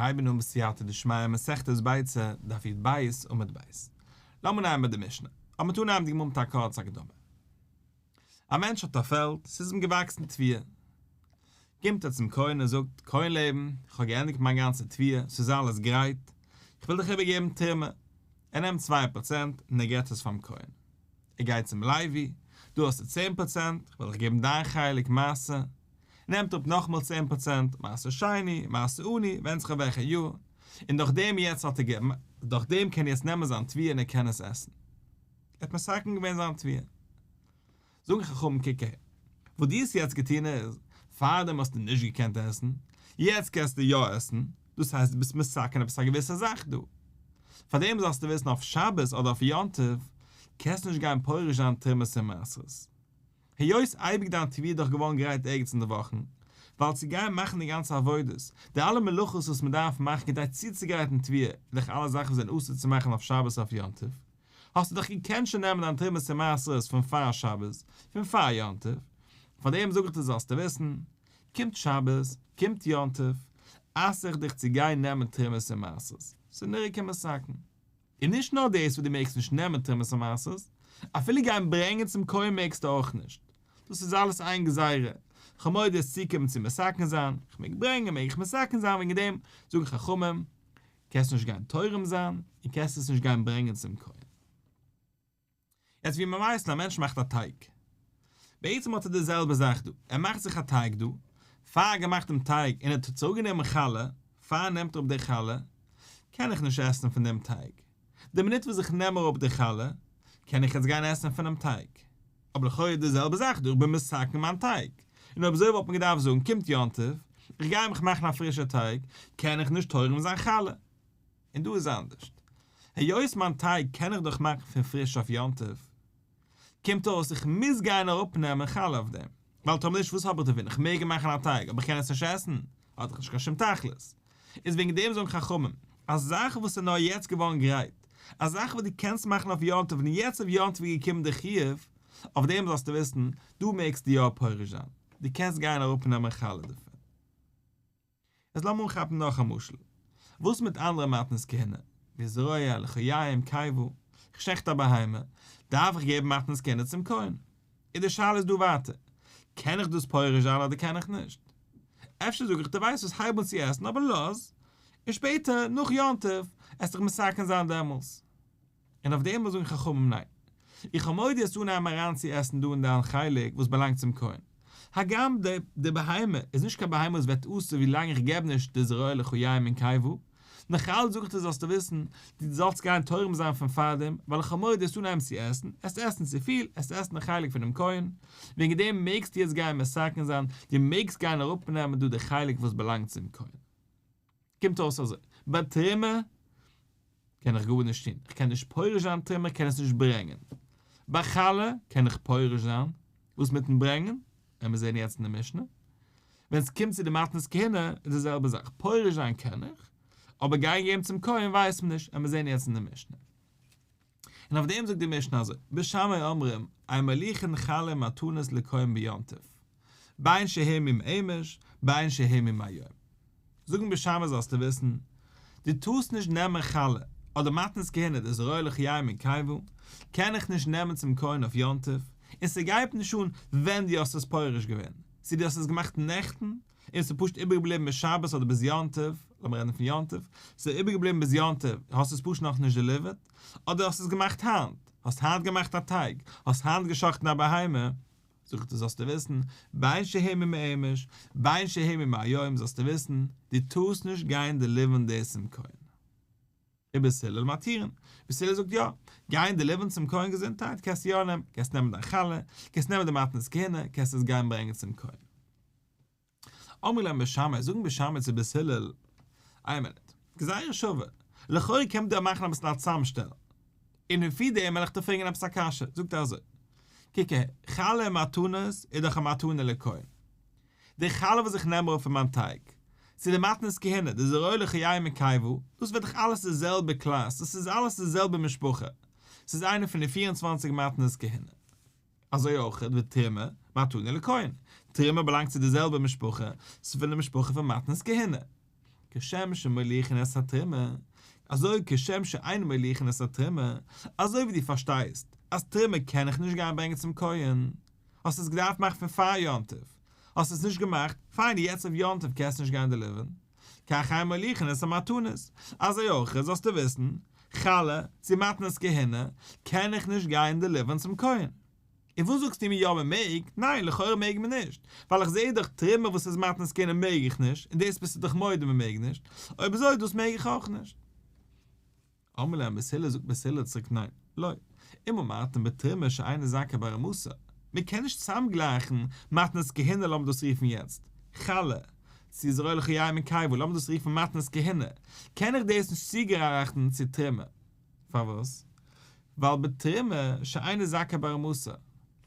הייבן אן בסייעתא דשמיא מסכת ביצה, דף י"ב עמוד ב'. לאמיר נעמען מיט די משנה. אבער מ'טאר נעמען די גמרא מיט א קורצע הקדמה. א מענטש האט א פעלד, ס'איז אים געוואקסן תבואה. קומט ער צום כהן און זאגט, כהן לעבן, איך האב געענדיגט מיין גאנצע תבואה, ס'איז אלעס גרייט, איך וויל דיך איבערגעבן תרומה. ער נעמט 2% און ער געבט עס פאר'ן כהן. ער גייט צום לוי, דא האסטו 10%, איך וויל דיך געבן דיין חלק, מעשר. נעמט אפ נאכאמאל 10%, מעשר שני, מעשר עני, ווענדט זיך אויף וועלכע יאר, און דורך דעם יעצט האט ער דורך דעם קען ער יעצט נעמען זיין תבואה און ער קען עס עסן. ער האט מתקן געווען זיין תבואה. זאגן חכמים קוק אהער, וואס דו האסט יעצט געטון איז, פארדעם האסטו נישט געקענט עסן, יעצט קענסטו יא עסן, דאס הייסט דו ביסט מתקן עפעס א געוויסע זאך דא. פארדעם זאלסטו וויסן אויף שבת אדער אויף יום טוב קענסטו נישט גיין פורש זיין תרומות און מעשרות. היות אייביג דיין תבואה איז דאך געווארן גרייט ערגעץ אין די וואכן, ווייל צו גיין מאכן די גאנצע עבודות, די אלע מלאכות וואס מען דארף מאכן כדי צוצוגרייטן תבואה, איז דאך אלע זאכן וואס זענען אסור צו מאכן אויף שבת אויף יום טוב, האסטו דאך געקענט שוין נעמען דיין תרומות און מעשרות פון פאר שבת, פון פאר יום טוב, פאר דעם זאג איך דיר זאלסטו וויסן, קומט שבת, קומט יום טוב, אסר איך דיך צו גיין נעמען תרומות און מעשרות, ס'איז נראה כמתקן. און נישט נאר דאס וואס דו מעגסט נישט נעמען תרומות און מעשרות, אפילו גיין ברענגען צום כהן מעגסטו אויך נישט. דאס איז אלעס איין גזירה. כ'האב מורא דו וועסט צוקומען צו מתקן זיין, כ'מעג ברענגען, מעג איך מתקן זיין וועגן דעם, זאגן חכמים, קענסט נישט גיין תורם זיין, און קענסט עס נישט גיין ברענגען צום כהן. יעצט ווי מען ווייסט א מענטש מאכט א טייג, בעצם האט ער די זעלבע זאך דא, ער מאכט זיך א טייג דא, פאר ער האט געמאכט דעם טייג און ער האט צוריקגענומען חלה, פאר ער נעמט אראפ די חלה, קען איך נישט עסן פון דעם טייג, די מינוט וואס איך נעם אראפ די חלה, קען איך יעצט גיין עסן פונעם טייג. אבער לכאורה איז די זעלבע זאך דא, איך בין מתקן מיין טייג, און אויב אזוי וואלט מען געדארפט זאגן קומט יום טוב, איך גיי מיך מאכן א פרישע טייג, קען איך נישט תורם זיין חלה. און דא איז אנדערשט. היות מיין טייג קען איך דאך מאכן פון פריש אויף יום טוב, קומט אויס איך מוז גיין אראפנעמען חלה אויף דעם, ווייל טאמער נישט וואס האב איך דערפון, איך מעג מאכן א טייג אבער איך קען עס נישט עסן, האט דאך נישט קיין שום תכלית. איז וועגן דעם זאגן חכמים, א זאך וואס איז נאר יעצט געווארן גרייט, א זאך וואס דו קענסט מאכן אויף יום טוב און יעצט אויף יום טוב איז געקומען די חיוב, אויף דעם זאלסטו וויסן, דא מעגסטו יא פורש זיין, דו קענסט גיין אראפנעמען חלה דערפון. איז לאמיר אנכאפן נאך א משל. וואס מיט אנדערע מתנות כהונה, ווי זרוע, לחיים, קיבה, כ'שעכט א בהמה, דארף איך געבן מתנות כהונה צום כהן? איז די שאלה איז דא ווייטער, קען איך דאס פורש זיין אדער קען איך נישט? אפשר זאג איך דו ווייסט וואס הייב אן צו עסן אבער לאז, און שפעטער נאך יום טוב עסט דיך מתקן זיין דעמאלס. און אויף דעם זאגן חכמים ניין. איך האב מורא דו וועסט אנהייבן אריין צו עסן דא אין דיין חלק וואס באלאנגט צום כהן. הגם די בהמה איז נישט קיין בהמה וואס ווערט אסור ווי לאנג איך געב נישט די זרוע לחיים און קיבה, נאכאלץ זאג איך דיר זאלסטו וויסן, דו זאלסט גיין תורם זיין פון פארדעם, ווייל איך האב מורא דו וועסט אנהייבן צו עסן, עסט עסן צופיל, עסט עסן די חלק פונעם כהן, וועגן דעם מעגסטו יעצט גיין מתקן זיין, דו מעגסט גיין אראפנעמען דא די חלק וואס באלאנגט צום כהן. קומט אויס אזוי, ביי תרומה קען איך גארנישט טון, איך קען נישט פורש זיין תרומה, איך קען עס נישט ברענגען. ביי חלה קען איך פורש זיין, וואס מיטן ברענגען? וועלן מיר זען יעצט אין די משנה. ווען עס קומט צו די מתנות כהונה איז די זעלבע זאך, פורש זיין קען איך, אבער גיין געבן צום כהן ווייסט מען נישט, וועלן מיר זען יעצט אין די משנה. און אויף דעם זאגט די משנה אזוי, בית שמאי אומרים, אין מוליכין חלה ומתנות לכהן ביום טוב, בין שהורמו מאמש, בין שהורמו מהיום. זאגן בית שמאי זאלסטו וויסן, דו טארסט נישט נעמען חלה, אדער מתנות כהונה די זרוע לחיים און קיבה, קען איך נישט נעמען צום כהן אויף יום טוב, און ס'גייט נישט אן ווען דו האסט עס פורש געווען, צו דו האסט עס געמאכט נעכטן, און ס'איז פשוט איבערגעבליבן ביז שבת אדער ביז יום טוב, לאמיר רעדן פון יום טוב, ס'איז איבערגעבליבן ביז יום טוב, האסט עס פשוט נאכנישט דעליווערט, אדער האסט עס געמאכט היינט, האסט היינט געמאכט א טייג, האסט היינט גע'שחט'ן א בהמה, זאג איך דיר זאלסטו וויסן, בין שהורמו מאמש, בין שהורמו מהיום, זאלסטו וויסן, דו טארסט נישט גיין דעליווערן דאס צום כהן. ובית הלל מתירין, בית הלל זאגט יא, גיין דעליווערן צום כהן געזונטהייט קענסטו יא נעמען, קענסט נעמען דיין חלה, קענסט נעמען די מתנות כהונה, קענסט עס גיין ברענגען צום כהן. אמרו להם בית שמאי, זאגן בית שמאי צו בית הלל, איין מינוט, גזירה שווה, לכאורה קען מען דא מאכן אביסל א צאמשטעל, און לפי דעם וועל איך דיר פרעגן עפעס א קשיא, זאגט ער אזוי, קוק אהער, חלה ומתנות איז דאך א מתנה לכהן, די חלה וואס איך נעם אראפ פון מיין טייג, צו די מתנות כהונה, די זרוע לחיים און קיבה, דאס ווערט דאך אלעס די זעלבע קלאס, דאס איז אלעס די זעלבע משפחה, ס'איז איינע פון די 24 מתנות כהונה. אזוי אויך ותרומה, מתנה לכהן, תרומה באלאנגט צו די זעלבע משפחה, ס'איז פון די משפחה פון מתנות כהונה. כשם שמוליכין את התרומה, אזוי כשם שאין מוליכין את התרומה, אזוי ווי דו פארשטייסט אז תרומה קען איך נישט גיין ברענגען צום כהן, האסט עס געדארפט מאכן פון פאר יום טוב, האסט עס נישט געמאכט, פיין יעצט אויף יום טוב קענסטו נישט גיין דעליווערן, כך אין מוליכין את המתנות, אזוי אויך זאלסטו וויסן, חלה צו מתנות כהונה קען איך נישט גיין דעליווערן צום כהן. און וואס זאגסטו מיר יא מען מעג? ניין לכאורה מעג מען נישט, ווייל איך זעה דאך תרומה וואס איז מתנות כהונה מעג איך נישט, און דאס ביסטו דאך מודה מען מעג נישט, אויב אזוי דאס מעג איך אויך נישט. אמרו להם בית הלל זאגט בית הלל צוריק ניין, לא, אם אמרתם בתרומה שאינה זכאי בהרמתה, מען קען נישט צוזאמגלייכן מתנות כהונה לאמיר דאס רופן יעצט חלה, צו זרוע לך יין מקיבה לאמיר דאס רופן מתנות כהונה, קען איך דאס נישט צוגלייכן צו תרומה. פארוואס? ווייל בתרומה שאינה זכאי בהרמתה,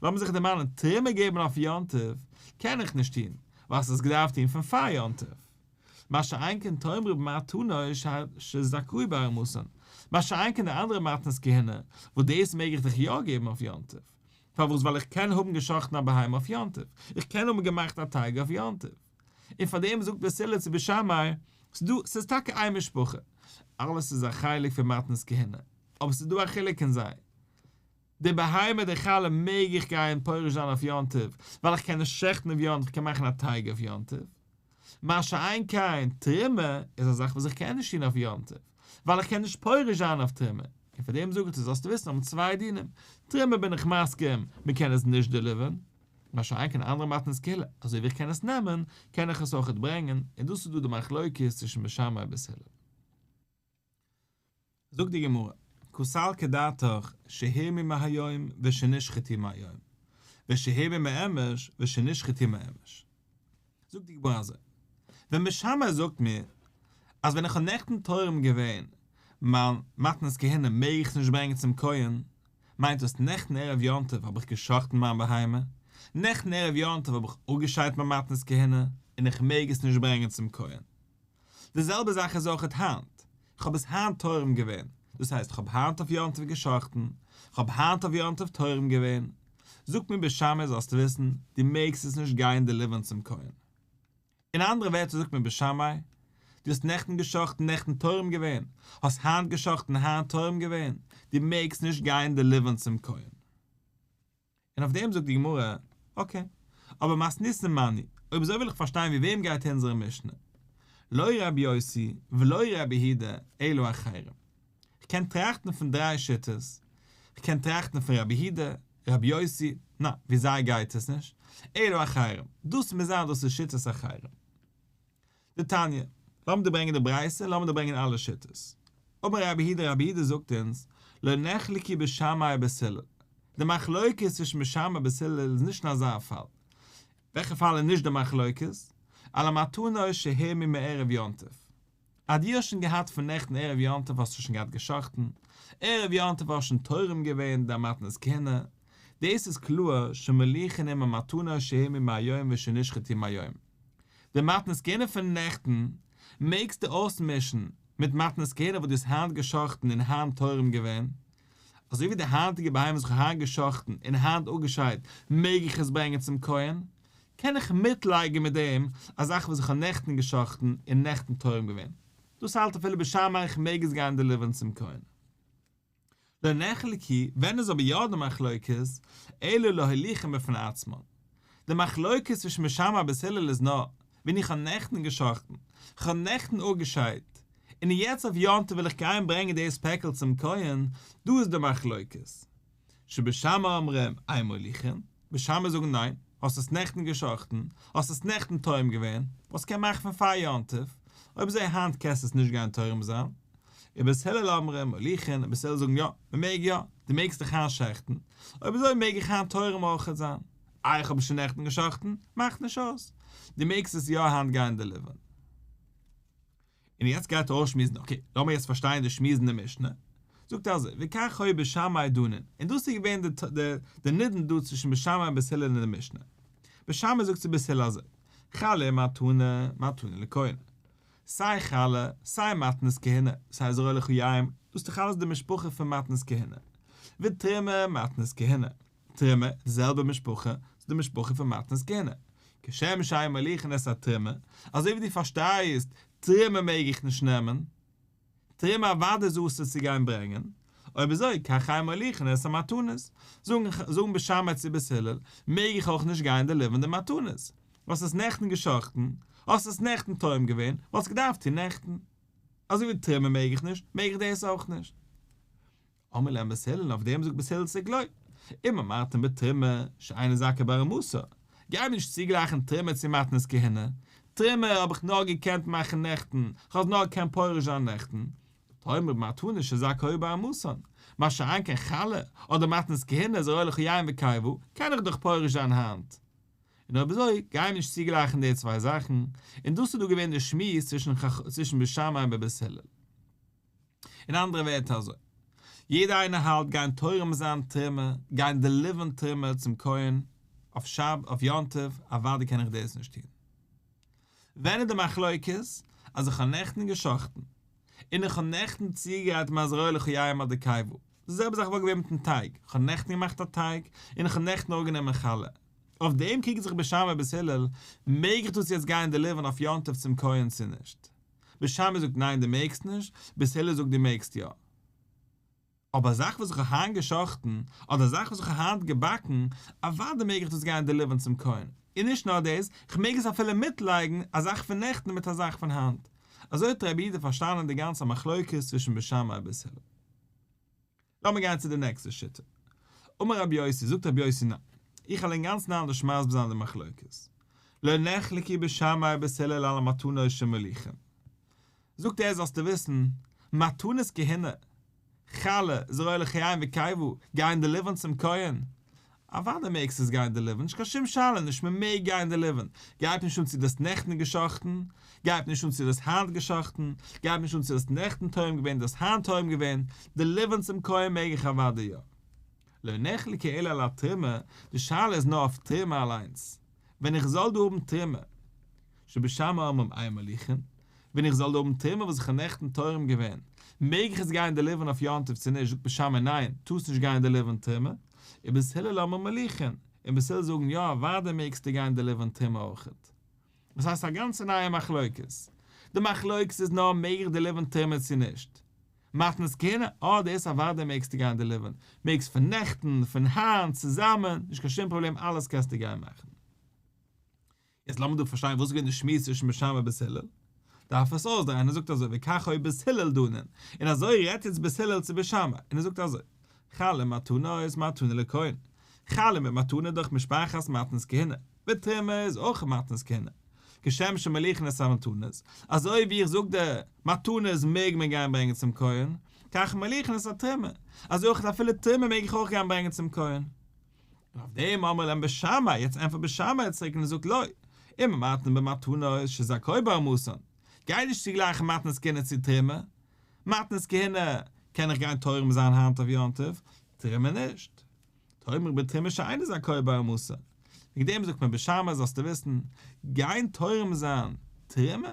לאמיר זיך דערמאנען, תרומה געבן אויף יום טוב קען איך נישט טון, ווייל ס'איז געדארפט טון פון פאר יום טוב. מה שאין כן תאמרו במתנות שזכאי בהרמתן, מה שאין כן די אנדערע מתנות כהונה, וואס דאס מעג איך דאך יא געבן אויף יום טוב. פארוואס? ווייל איך קען האבן גע'שחט'ן א בהמה אויף יום טוב, איך קען האבן געמאכט א טייג אויף יום טוב. און פאר דעם זאגט בית הלל צו בית שמאי, ס'דא, ס'איז טאקע איין משפחה, אלעס איז א חלק פון מתנות כהונה, אבער ס'איז דא א חילוק אין זיי. די בהמה די חלה מעג איך גיין פורש זיין אויף יום טוב, ווייל איך קען עס שעכטן אויף יום טוב, איך קען מאכן א טייג אויף יום טוב. מה שאין כן תרומה איז א זאך וואס איך קען נישט טון אויף יום טוב, ווייל איך קען נישט פורש זיין אויף תרומה. און פאר דעם זאג איך דיר זאלסטו וויסן האבן צוויי דינים, תרומה בין איך מסכים מען קען עס נישט דעליווערן, מה שאין כן אנדערע מתנות כהונה, אזוי ווי איך קען עס נעמען, קען איך עס אויכעט ברענגען, און דאס איז דא די מחלוקת צווישן בית שמאי און בית הלל. זאגט די גמרא, קא סלקא דעתך שהורמו מהיום ושנשחטו מהיום, ושהורמו מאמש ושנשחטו מאמש. זאגט די גמרא אזוי, ווען בית שמאי זאגט מיר אז ווען איך האב נעכטן תורם געווען מיין מתנות כהונה מעג איך עס נישט ברענגען צום כהן, מיינט דאס נעכטן ערב יום טוב האב איך גע'שחט'ן מיין בהמה, נעכטן ערב יום טוב האב איך אפגעשיידט מיין מתנות כהונה און איך מעג עס נישט ברענגען צום כהן. די זעלבע זאך איז אויכעט היינט, איך האב עס היינט תורם געווען, דאס הייסט איך האב היינט אויף יום טוב גע'שחט'ן, איך האב היינט אויף יום טוב תורם געווען, זאגט מיר בית שמאי זאלסט וויסן, דו מעגסט עס נישט גיין דעליווערן צום כהן. אין אנדערע ווערטער זאגט מיר בית שמאי, דו האסט נעכטן גע'שחט'ן נעכטן תורם געווען, האסט היינט גע'שחט'ן היינט תורם געווען, דו מעגסט נישט גיין דעליווערן צום כהן. און אויף דעם זאגט די גמרא, okay, אבער מתניתין מני, אויב אזוי וויל איך פארשטיין ווי וועם גייט אונזערע משנה? לא רבי יוסי ולא רבי יהודה אלא אחרים. כ'קען טראכטן פון דריי שיטות, כ'קען טראכטן פון רבי יהודה, רבי יוסי, ניין, ווי זיי גייט עס נישט, אלא אחרים, דאס מוז זיין דאס איז שיטת אחרים. דתניא, לאמיר דיר ברענגען די ברייתא, לאמיר דיר ברענגען אלע שיטות. אמר רבי יהודה, רבי יהודה זאגט אונז, לא נחלקו בית שמאי ובית הלל. די מחלוקת צווישן בית שמאי ובית הלל איז נישט אין אזא פאל. וועלכע פאל איז נישט די מחלוקת? על המתנות שהורמו מערב יום טוב. אז דו האסט שוין געהאט פון נעכטן ערב יום טוב האסטו שוין געהאט גע'שחט'ן, ערב יום טוב האסט שוין תורם געווען דיין מתנות כהונה, דאס איז קלאר שמוליכין עם המתנות שהורמו מהיום ושנשחטו מהיום. די מתנות כהונה פון נעכטן מעגסטו אויסמישן מיט מתנות כהונה וואס דו האסט היינט גע'שחט'ן און היינט תורם געווען, אזוי ווי די היינטיגע בהמה וואס איך האב היינט גע'שחט'ן און היינט אפגעשיידט מעג איך עס ברענגען צום כהן, קען איך מיטלייגן מיט דעם א זאך וואס איך האב נעכטן גע'שחט'ן און נעכטן תורם געווען, דאס האלט אפילו בית שמאי איך מעג עס גיין דעליווערן צום כהן. לא נחלקו, ווען איז אבער יא די מחלוקת, אלא להוליכן בפני עצמן. די מחלוקת צווישן בית שמאי ובית הלל איז נאר, ווען איך האב נעכטן גע'שחט'ן, כ'האב נעכטן אפגעשיידט, און יעצט אויף יום טוב וויל איך גיין ברענגען דאס פעקל צום כהן, דא איז די מחלוקת. שבית שמאי אומרים אין מוליכין, בית שמאי זאגן ניין, האסט עס נעכטן גע'שחט'ן, האסט עס נעכטן תורם געווען, וואס קען מאכן פון פאר יום טוב, אויב אזוי היינט קענסטו עס נישט גיין תורם זיין. ובית הלל אומרים מוליכין, און בית הלל זאגן יא, מען מעג יא, דו מעגסט דיך היינט שעכטן, אויב אזוי מעג איך היינט תורם אויכעט זיין. איי איך האב עס שוין נעכטן גע'שחט'ן, מאכט נישט אויס, דו מעגסט עס יא היינט גיין דעליווערן. און יעצט גייט ער אויסשמועסן, okay, לאמיר יעצט פארשטיין די שמועס אין די משנה. זאגט ער אזוי, וכך היו בית שמאי דנין, און דאס איז געווען די נידון דא צווישן בית שמאי און בית הלל אין די משנה. בית שמאי זאגט צו בית הלל אזוי, חלה ומתנה, מתנה לכהן. סיי חלה, סיי מתנות כהונה, סיי זרוע לחיים, דאס איז דאך אלעס די משפחה פון מתנות כהונה. ותרומה, מתנות כהונה. תרומה, די זעלבע משפחה, ס'איז די משפחה פון מתנות כהונה. כשם שאין מוליכין את התרומה, אזוי ווי דו פארשטייסט, תרומה מעג איך נישט נעמען, תרומה אוודאי איז אסור צו גיין ברענגען, אויב אזוי כך אין מוליכין את המתנות, זאגן בית שמאי צו בית הלל, מעג איך אויך נישט גיין דעליווערן די מתנות, האסט עס נעכטן גע'שחט'ן, האסט עס נעכטן טועם געווען, וואלסט געדארפט טון נעכטן. אזוי ווי תרומה מעג איך נישט, מעג איך דאס אויך נישט. אמרו להם בית הלל, אויף דעם זאגט בית הלל צוריק לא, אם אמרתם בתרומה שאינה זכאי בהרמתה, גיי מיר נישט צוגלייכן תרומה צו מתנות כהונה, תרומה האב איך נאר געקענט מאכן נעכטן, כ'האב עס נאר געקענט פורש זיין נעכטן, תאמר במתנות שזכאי בהרמתן, מה שאין כן חלה, אדער מתנות כהונה זרוע לך יין וקיבה, קען איך דאך פורש זיין היינט. און אויב אזוי, גיי מיר נישט צוגלייכן די צוויי זאכן, און דאס איז דא געווען די שמועס צווישן בית שמאי און בית הלל. אין אנדערע ווערטער אזוי, יעדער איינער האלט גיין תורם זיין תרומה, גיין דעליווערן תרומה צום כהן אויף שב אויף יום טוב, אוודאי קען איך דאס נישט טון. ווען איז די מחלוקת? אז איך האב נעכטן גע'שחט'ן, און איך האב נעכטן צוגעגרייט מיין זרוע לחיים אדער קיבה, די זעלבע זאך וואלט געווען מיטן טייג, איך האב נעכטן געמאכט א טייג, און איך האב נעכטן אראפגענומען חלה, אויף דעם קריגט זיך בית שמאי בית הלל, מעג איך דאס יעצט גיין דעליווערן אויף יום טוב צום כהן צו נישט? בית שמאי זאגט ניין דו מעגסט נישט, בית הלל זאגט דו מעגסט יא. אבער א זאך וואס איך האב היינט גע'שחט'ן, אדער א זאך וואס איך האב היינט געבאקן, אוודאי מעג איך דאס גיין דעליווערן צום כהן. און נישט נאר דאס, איך מעג עס אפילו מיטלייגן, א זאך פון נעכטן מיט א זאך פון היינט. אזוי האט רבי יהודה פארשטאנען די גאנצע מחלוקת צווישן בית שמאי ובית הלל. לאמיר גיין צו די נעקסטע שיטה. אמר רבי יוסי, זאגט רבי יוסי ניין, איך וועל אינגאנצן אנדערש מסביר זיין די מחלוקת. לא נחלקו בית שמאי ובית הלל על המתנות שמוליכין. זאגט ער זאלסטו וויסן, מתנות כהונה, חלה, זרוע לחיים וקיבה, גיין דעליווערן צום כהן, אוודאי מעגסטו עס גיין דעליווערן, נישט קיין שום שאלה נישט, מען מעג גיין דעליווערן, גייט נישט אן צו דו האסט נעכטן גע'שחט'ן, גייט נישט אן צו דו האסט היינט גע'שחט'ן, גייט נישט אן צו דו האסט נעכטן טועם געווען, דו האסט היינט טועם געווען, דעליווערן צום כהן מעג איך אוודאי יא. לא נחלקו אלא על התרומה, די שאלה איז נאר אויף תרומה אליינס, ווען איך זאל דא האבן תרומה, שבית שמאי אומרים אין מוליכין, ווען איך זאל דא האבן תרומה וואס איך האב נעכטן תורם געווען, מעג איך עס גיין דעליווערן אויף יום טוב צו נישט, זאגט בית שמאי ניין, טארסט נישט גיין דעליווערן תרומה, ובית הלל אומרים מוליכין, און בית הלל זאגן יא אוודאי מעגסטו גיין דעליווערן תרומה אויכעט. דאס הייסט א גאנצע נייע מחלוקת. די מחלוקת איז נאר מעג איך דעליווערן תרומה צו נישט. מתנות כהונה, אה דאס אוודאי מעגסטו גיין דעליווערן, מעגסט פון נעכטן, פון היינט, צוזאמען, נישט קיין שום פראבלעם אלעס קענסטו גיין מאכן. יעצט לאמיר דא פארשטיין וואס איז געווען די שמועס צווישן בית שמאי ובית הלל. דארף עס אויסדרייען, ער זאגט אזוי וכך היו בית הלל דנין, און אזוי רעדט יעצט בית הלל צו בית שמאי, און ער זאגט אזוי, חלה מתנות מתנה לכהן, חלה מיט מתנה דאך משפחת מתנות כהונה, ותרומה איז אויך מתנות כהונה, כשם שמוליכין את המתנות, אזוי ווי איך זאג די מתנות מעג מען גיין ברענגען צום כהן, כך מוליכין את התרומה, אזוי אויך אפילו תרומה מעג איך אויך גיין ברענגען צום כהן. און אויף דעם אמרו להם בית שמאי, יעצט ענטפערט בית שמאי צוריק און ער זאגט לא, אם אמרתם במתנות שזכאי בהרמתן, גיי נישט צוגלייכן מתנות כהונה צו תרומה, מתנות כהונה קען איך גיין תורם זיין היינט אויף יום טוב, תרומה נישט. תאמר בתרומה שאינה זכאי בהרמתן. וועגן דעם זאגט מען בית שמאי זאלסטו וויסן, גיין תורם זיין תרומה,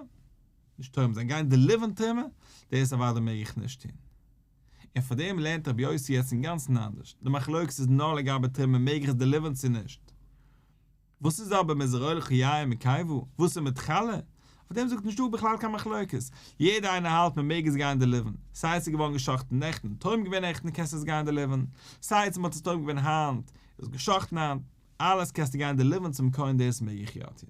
נישט תורם זיין, גיין דעליווערן תרומה, דאס אוודאי מעג איך נישט טון. און פאר דעם לערנט רבי יוסי יעצט אינגאנצן אנדערש, די מחלוקת איז נאר לגבי תרומה מעג איך עס דעליווערן צו נישט. וואס איז אבער מיט זרוע לחיים וקיבה? וואס איז מיט חלה? אויף דעם זאגט נישטא בכלל קיין מחלוקת, יעדער איינער האלט מען מעג עס גיין דעליווערן, סיי עס איז געווארן גע'שחט'ן נעכטן, טועם געווען נעכטן קענסטו עס גיין דעליווערן, סיי עס מ'האט עס טועם געווען היינט, איז גע'שחט'ן היינט, אלעס קענסטו גיין דעליווערן צום כהן דאס מעג איך יא טון.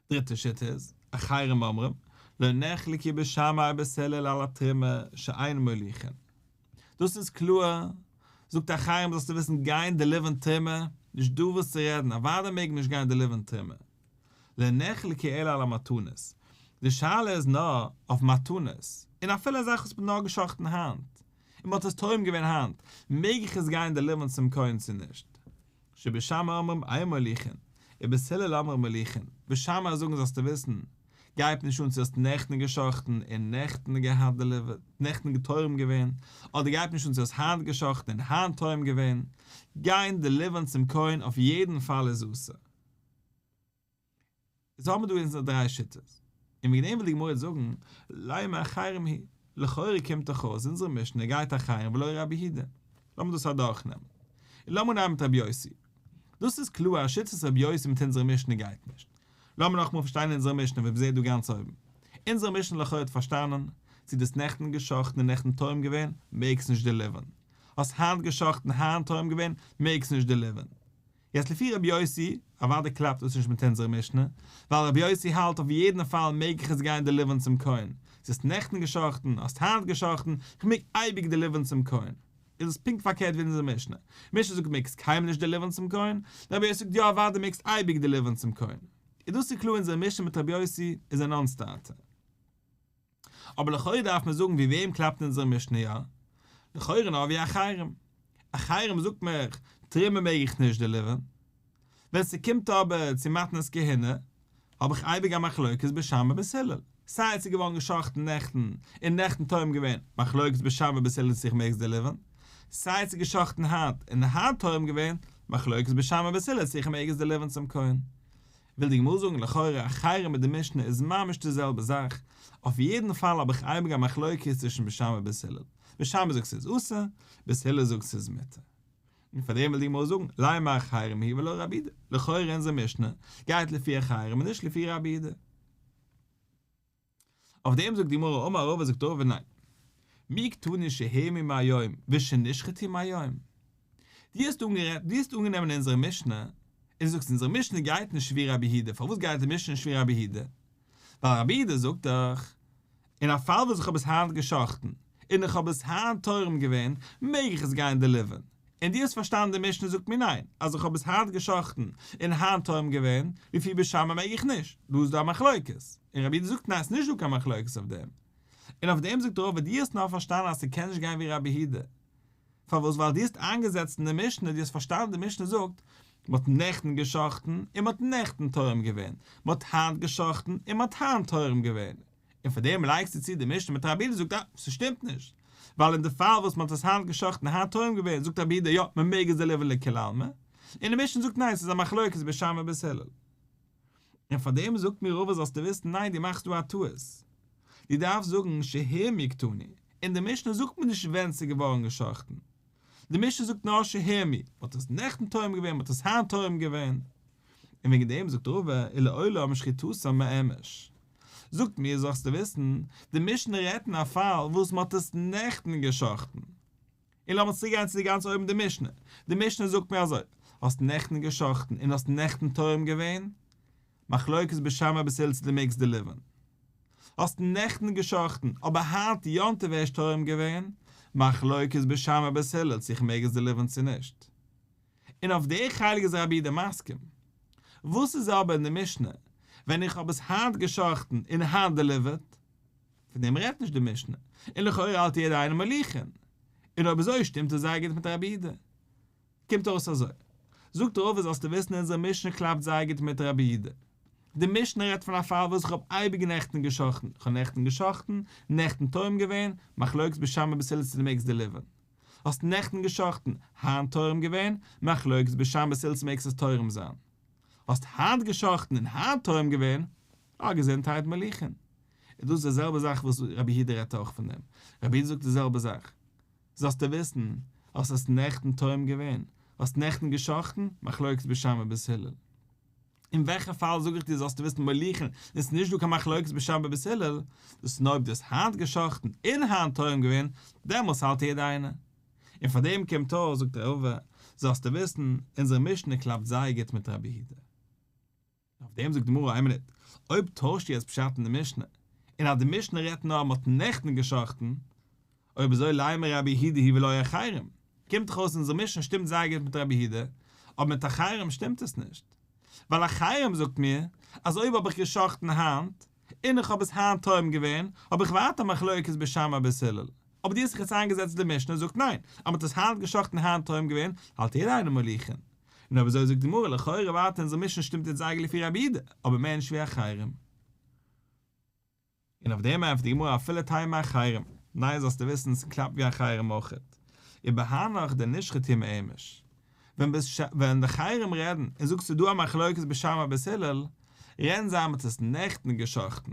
דריטע שיטה איז, אחרים אומרים, לא נחלקו בית שמאי ובית הלל על התרומה שאין מוליכין. דאס איז קלאר, זאגט אחרים זאלסטו וויסן גיין דעליווערן תרומה, נישט דא וואס צו רעדן, אוודאי מעג מען נישט גיין דעליווערן תרומה. לא נחלקו אלא על המתנות. די שאלה איז נאר אויף מתנות, און אפילו א זאך וואס מ'האט נאר גע'שחט'ן היינט, און מ'האט עס טועם געווען היינט, מעג איך עס גיין דעליווערן צום כהן צו נישט? שבית שמאי אומרים אין מוליכין, ובית הלל אומרים מוליכין, בית שמאי זאגן זאלסטו וויסן, גייט נישט אן צו האסט נעכטן גע'שחט'ן און נעכטן געהאט דעליווערט, נעכטן גע'תורם געווען, אדער גייט נישט אן צו האסט היינט גע'שחט'ן און היינט תורם געווען, גיין דעליווערן צום כהן אויף יעדן פאל איז אסור. איז האבן מיר דא אונזערע דריי שיטות, און וועגן דעם וויל די גמרא יעצט זאגן, לימא אחרים היא לכאורה קומט דאך אויס אונזערע משנה גייט אחרים ולא רבי יהודה, לאמיר דאס אדורכנעמען, און לאמיר נעמען מיט רבי יוסי, דאס איז קלאר אז שיטת רבי יוסי מיט אונזערע משנה גייט נישט, לאמיר נאכאמאל פארשטיין אונזערע משנה ווי מ'זעט דא גאנץ אויבן. אונזערע משנה לכאו' האט פארשטאנען, צו דו האסט נעכטן גע'שחט'ן און נעכטן טועם געווען, מעגסט נישט דעליווערן. האסט היינט גע'שחט'ן היינט טועם געווען, מעגסט נישט דעליווערן. יעצט לפי רבי יוסי, אוודאי קלאפט דאס נישט מיט אונזערע משנה, ווייל רבי יוסי האלט אויף יעדן פאל מעג איך עס גיין דעליווערן צום כהן, צו האסט נעכטן גע'שחט'ן, האסט היינט גע'שחט'ן, כ'מעג אייביג דעליווערן צום כהן. איז דאס פונקט פארקערט ווי אונזער משנה. משנה זאגט מעגסט קיינמאל נישט דעליווערן צום כהן, רבי יוסי זאגט יא אוודאי מעגסט אייביג דעליווערן צום כהן. איז דאס איז קלאר אונזער משנה מיט רבי יוסי איז א נאן סטארטער. אבער לכאורה דארף מען זאגן ווי וועם קלאפט אונזער משנה יא? לכאורה נאר ווי אחרים. אחרים זאגט מיך תרומה מעג איך נישט דעליווערן. ווען ס'קומט אבער צו מתנות כהונה, האב איך אייביג א מחלוקת בית שמאי בית הלל. סיי עס איז געווארן גע'שחט'ן נעכטן און נעכטן טועם געווען, מחלוקת בית שמאי בית הלל צו איך מעג עס דעליווערן. סיי עס איז גע'שחט'ן היינט און היינט טועם געווען, מחלוקת בית שמאי בית הלל צו איך מעג עס דעליווערן צום כהן. וויל די גמרא זאגן לכאורה אחרים מיט די משנה איז ממש די זעלבע זאך, אויף יעדן פאל האב איך אייביג א מחלוקת צווישן בית שמאי בית הלל. בית שמאי זאגט ס'איז אסור, בית הלל זאגט ס'איז מותר. און פאר דעם וויל די גמרא זאגן, לימא אחרים היא ולא רבי יהודה, לכאורה אונזער משנה גייט לפי אחרים און נישט לפי רבי יהודה. אויף דעם זאגט די גמרא אמר רבא זאגט רבא ניין, מי קתני שהורמו מהיום ושנשחטו מהיום? דו האסט אנגערעדט, דו האסט אנגענומען אונזערע משנה, און דו זאגסט אונזערע משנה גייט נישט ווי רבי יהודה, פארוואס גייט די משנה נישט ווי רבי יהודה? ווייל רבי יהודה זאגט דאך, אין א פאל וואס איך האב עס היינט גע'שחט'ן, און איך האב עס היינט תורם געווען, מעג איך עס גיין דעליווערן. און דו האסט פארשטאנען די משנה זאגט מיר ניין, אז איך האב עס היינט גע'שחט'ן און היינט תורם געווען, לפי בית שמאי מעג איך נישט, דא איז דא א מחלוקת. און רבי יהודה זאגט ניין ס'איז נישט דא קיין מחלוקת אויף דעם. און אויף דעם זאגט רבא דו האסט נאר פארשטאנען אז ס'קען נישט גיין ווי רבי יהודה. פארוואס? ווייל דו האסט איינגעזעצט אין די משנה, דו האסט פארשטאנען די משנה זאגט, מ'האט נעכטן גע'שחט'ן און מ'האט נעכטן תורם געווען, מ'האט היינט גע'שחט'ן און מ'האט היינט תורם געווען, און פאר דעם לייגסטו צו די משנה מיט רבי יהודה זאגט אה, ס'שטימט נישט, ווייל אין די פאל וואס מ'האט עס היינט גע'שחט'ן און היינט תורם געווען זאגט רבי יהודה יא, מ'מעג עס דעליווערן לכולי עלמא, און די משנה זאגט ניין ס'איז א מחלוקת בית שמאי בית הלל. און פאר דעם זאגט מיר רבא זאלסטו וויסן ניין דו מאכסט דא א טעות, דו דארפסט זאגן שהורמו קתני, אין די משנה זאגט מען נישט ווען ס'איז געווארן גע'שחט'ן, די משנה זאגט נאר שהורמו, מ'האט עס נעכטן תורם געווען, מ'האט עס היינט תורם געווען, און וועגן דעם זאגט רבא ולעולם שחיטתם מאמש. זאגט מיר זאלסטו וויסן, די משנה רעדט אין א פאל וואס מ'האט עס נעכטן גע'שחט'ן. און לאמיר צוריק גיין צו די גאנץ אויבן די משנה, די משנה זאגט מיר אזוי, האסט נעכטן גע'שחט'ן און האסט נעכטן תורם געווען, מחלוקת בית שמאי בית הלל צו דו מעגסט דעליווערן. האסט נעכטן גע'שחט'ן אבער היינט יום טוב ערשט תורם געווען, מחלוקת בית שמאי בית הלל צו איך מעג עס דעליווערן צו נישט. און אויף די חלק איז רבי יהודה מסכים. וואס איז אבער אין די משנה ווען איך האב עס היינט גע'שחט'ן און היינט דעליווערט? פון דעם רעדט נישט די משנה, און לכאורה האלט יעדער איינער מוליכין, און אויב אזוי שטימט עס זייער גוט מיט רבי יהודה. קומט אויס אזוי, זאגט רבא זאלסטו וויסן אונזער משנה קלאפט זייער גוט מיט רבי יהודה. די משנה רעדט פון א פאל וואס איך האב אייביג נעכטן גע'שחט'ן, איך האב נעכטן גע'שחט'ן, נעכטן תורם געווען, מחלוקת בית שמאי בית הלל צו דו מעגסט דעליווערן. האסט נעכטן גע'שחט'ן, היינט תורם געווען, מחלוקת בית שמאי בית הלל צו מעגסט עס תורם זיין. האסט היינט גע'שחט'ן און היינט תורם געווען, אה געזונטהייט מוליכין. איז דאס די זעלבע זאך וואס רבי יהודה רעדט אויך פון דעם? רבי יהודה זאגט די זעלבע זאך. זאלסטו וויסן, האסט עס נעכטן תורם געווען, האסט נעכטן גע'שחט'ן, מחלוקת בית שמאי בית הלל. אין וועלכע פאל זאג איך דיר זאלסטו וויסן מוליכין, און ס'איז נישט דא קיין מחלוקת בית שמאי בית הלל, דאס איז נאר אויב דו האסט היינט גע'שחט'ן און היינט תורם געווען, דעמאלס האלט יעדער איינער. און פאר דעם קומט אויס, זאגט רבא, זאלסטו וויסן, אונזער משנה קלאפט זייער גוט מיט רבי יהודה. אויף דעם זאגט די גמרא, איין מינוט, אויב טוישט יעצט פשט אין די משנה, און אז די משנה רעדט נאר אז מ'האט נעכטן גע'שחט'ן, אויב אזוי לימא רבי יהודה היא ולא אחרים, קומט דאך אויס אונזער משנה שטימט זייער גוט מיט רבי יהודה, אבער מיט אחרים שטימט עס נישט. ווייל אחרים זאגט מיר, אז אויב האב איך גע'שחט'ן היינט, און איך האב עס היינט תורם געווען, האב איך ווייטער מחלוקת בית שמאי בית הלל. אבער דו האסט זיך יעצט איינגעזעצט די משנה זאגט ניין, אז מ'האט עס היינט גע'שחט'ן און היינט תורם געווען, האלט יעדער איינער מוליכין. און אויב אזוי זאגט די גמרא לכאורה ווייטער אונזער משנה שטימט יעצט זייער גוט לפי רבי יהודה, אבער מער נישט ווי אחרים. און אויף דעם ענטפערט די גמרא אפילו תימא אחרים, ניין זאלסטו וויסן ס'קלאפט ווי אחרים אויכעט, ובהנך דנשחטו מאימש. ווען ווען די אחרים רעדן און זאגט ס'איז דא א מחלוקת בית שמאי בית הלל, רעדן זיי אז מ'האט עס נעכטן גע'שחט'ן.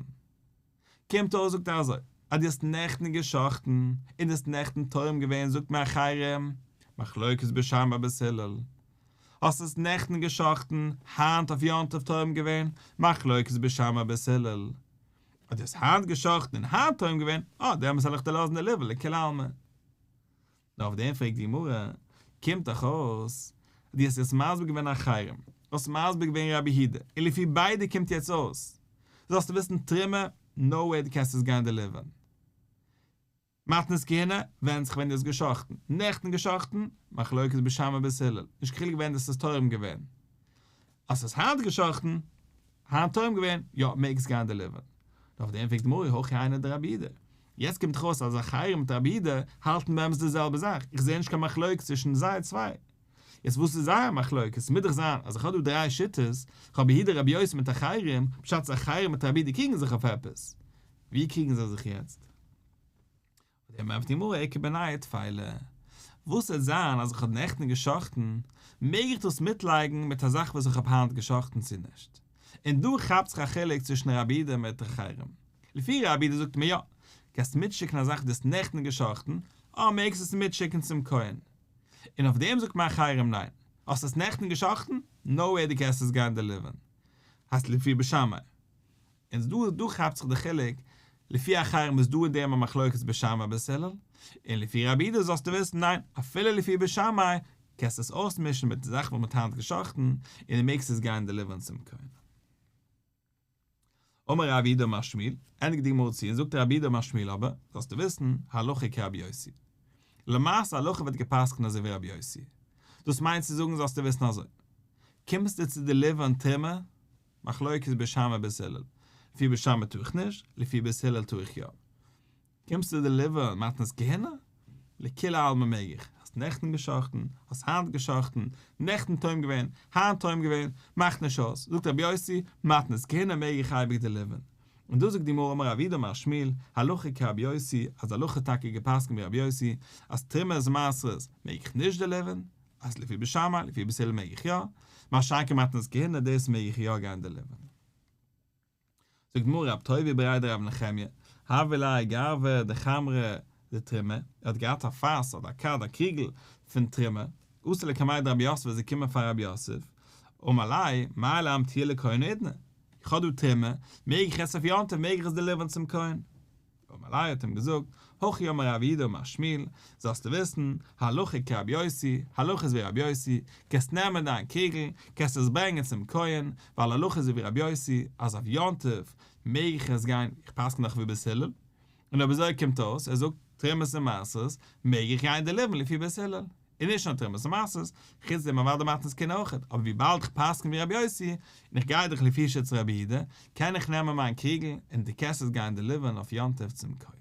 קומט אויס זאגט ער אזוי, אז דו האסט נעכטן גע'שחט'ן און דו האסט נעכטן תורם געווען זאגט מיר אחרים, מחלוקת בית שמאי בית הלל. האסט עס נעכטן גע'שחט'ן, היינט אויף יום טוב טועם געווען, מחלוקת בית שמאי בית הלל. אז דו האסט היינט גע'שחט'ן און היינט טועם געווען, אה, דעמאלס וועל איך דיר לאזן דעליווערן לכולי עלמא. נאר אויף דעם פרעגט די גמרא, קומט דאך אויס, דו האסט יעצט מסביר געווען אחרים, האסט מסביר געווען רבי יהודה, און לפי ביידע קומט יעצט אויס, זאלסטו וויסן תרומה, נאו וועי דו קענסט עס גיין דעליווערן. מתנות כהונה, ווענדט זיך ווען דו האסט גע'שחט'ן, נעכטן גע'שחט'ן, מחלוקת בית שמאי בית הלל, נישט קיין חילוק ווען דו האסט עס טועם געווען. אז האסט היינט גע'שחט'ן, היינט טועם געווען, יא, מעגסט גיין דעליווערן. נאר אויף דעם פרעגט די גמרא אי הכי היינו דרבי יהודה. יעצט קומט דאך אויס אז אחרים מיט רבי יהודה האלטן באמת די זעלבע זאך, איך זע נישט קיין מחלוקת צווישן זיי צוויי. יעצט וואס איז זייער מחלוקת? ס'מוז דאך זיין אז איך האב דא דריי שיטות, איך האב רבי יהודה רבי יוסי מיט אחרים, פשט אז אחרים מיט רבי יהודה קריגן זיך אויף עפעס. ווי קריגן זיי זיך יעצט? אויף דעם ענטפערט די גמרא איכא בינייהו טפלה. וואס וועט זיין אז איך האב נעכטן גע'שחט'ן, מעג איך דאס מיטלייגן מיט א זאך וואס איך האב היינט גע'שחט'ן צו נישט? און דא כאפט זיך א חילוק צווישן רבי יהודה מיט אחרים. לפי רבי יהודה זאגט מען יא, קענסט מיטשיקן א זאך וואס דו האסט נעכטן גע'שחט'ן, אה מעגסט עס מיטשיקן צום כהן. און אויף דעם זאגט מען אחרים ניין, האסט עס נעכטן גע'שחט'ן? נאו וועי דו קענסט עס גיין דעליווערן. הייסט לפי בית שמאי. און דא דא כאפט זיך די חילוק, לפי אחרים איז דא אין דעם א מחלוקת בית שמאי בית הלל, און לפי רבי יהודה זאלסטו וויסן ניין, אפילו לפי בית שמאי קענסטו עס אויסמישן מיט די זאך וואס מען האט היינט גע'שחט'ן, און דו מעגסט עס גיין דעליווערן צום כהן. אמר רב יהודה אמר שמואל, ענדיגט די גמרא צו און זאגט רב יהודה אמר שמואל אבער, זאלסטו וויסן, הלכה כרבי יוסי. למעשה הלכה ווערט גע'פסק'נט אזוי ווי רבי יוסי. דאס מיינט צו זאגן זאלסטו וויסן אזוי, קומסטו צו דעליווערן תרומה, מחלוקת בית שמאי בית הלל, לפי בית שמאי טאר איך נישט, לפי בית הלל טאר איך יא. קומסט צו דעליווערן מתנות כהונה? לכולי עלמא מעג איך, האסט נעכטן גע'שחט'ן, האסט היינט גע'שחט'ן, נעכטן טועם געווען, היינט טועם געווען, מאכט נישט אויס, זאגט רבי יוסי, מתנות כהונה מעג איך אייביג דעליווערן. און דא זאגט די גמרא אמר רב יהודה אמר שמואל, הלכה כרבי יוסי, אז הלכה טאקע גע'פסק'נט ווי רבי יוסי, אז תרומות מעשרות מעג איך נישט דעליווערן, אז לפי בית שמאי, לפי בית הלל מעג איך יא, מה שאין כן מתנות כהונה דאס מעג איך יא גיין דעליווערן. זאגט די גמרא רב טובי' בריה דרב נחמיה, הוה ליה גרבא דחמרא דתרומה, ער האט געהאט א פאס אדער א כד א קריגל פון תרומה, אתא לקמיה דרב יוסף איז געקומען פאר רב יוסף, אמר ליה, מהו לאמטויי לכהן האידנא, איך האב דא תרומה, מעג איך עס אויף יום טוב מעג איך עס דעליווערן צום כהן? אמר ליה האט אים געזאגט, הכי אמר רב יהודה אמר שמואל, זאלסטו וויסן, הלכה כרבי יוסי, הלכה איז ווי רבי יוסי, קענסט נעמען דיין קריגל, קענסט עס ברענגען צום כהן, ווייל הלכה איז ווי רבי יוסי, אז אויף יום טוב מעג איך עס גיין, איך פסק'ן דאך ווי בית הלל, און אויב אזוי קומט אויס, ער זאגט, תרומות און מעשרות, מעג איך גיין דעליווערן לפי בית הלל. און נישט נאר תרומות און מעשרות, חוץ דעם אוודאי מתנות כהונה אויכעט, אבער וויבאלד איך פסק'ן ווי רבי יוסי, און איך גיי דאך לפי שיטת רבי יהודה, קען איך נעמען מיין קריגל און די קעסעס גיין דעליווערן אויף יום טוב צום כהן.